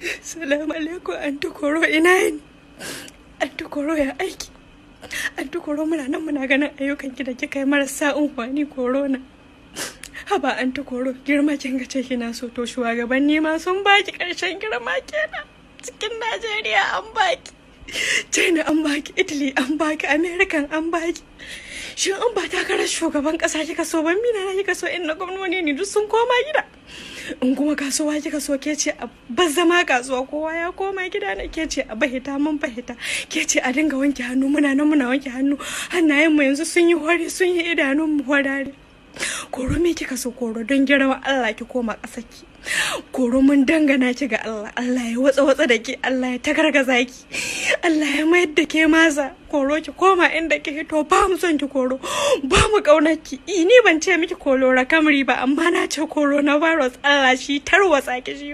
Salamu alaikum, Anti Koro, ina yini? Anti Koro, ya aiki? Anti Koro, muna nan muna ganin ayyukan ki da kika yi marasa amfani, corona. Haba Anti Koro, girma kin ga ce kina so, to shugabanni ma sun baki karshen girma kenan. Cikin Najeriya an baki, China an baki, Italy an baki, American an baki. Shin an ba takarar shugaban kasa kika so ban mina na kika so in na gwamnoni ne duk sun koma gida. In kuma kasuwa kika so, ke ce a bazzama kasuwa, kowa ya koma gida na, ke ce a bahita, mun bahita, ke ce a dinga wanke hannu, muna nan muna wanke hannu, hannayen mu yanzu sun yi hori, sun yi idanun mu horare. Koro, me kika so? Koro, don girman Allah ki koma ƙasar ki. Koro, mun dangana ki ga Allah, Allah ya watsa watsa da ki, Allah ya tagargaza ki, Allah ya mayar da ke maza. Koro, ki koma inda ki hito, ba mu son ki Koro, ba mu kaunar ki. Ni ban ce miki kolora kamri ba, amma na ce coronavirus, Allah shi tarwatsa ki shi.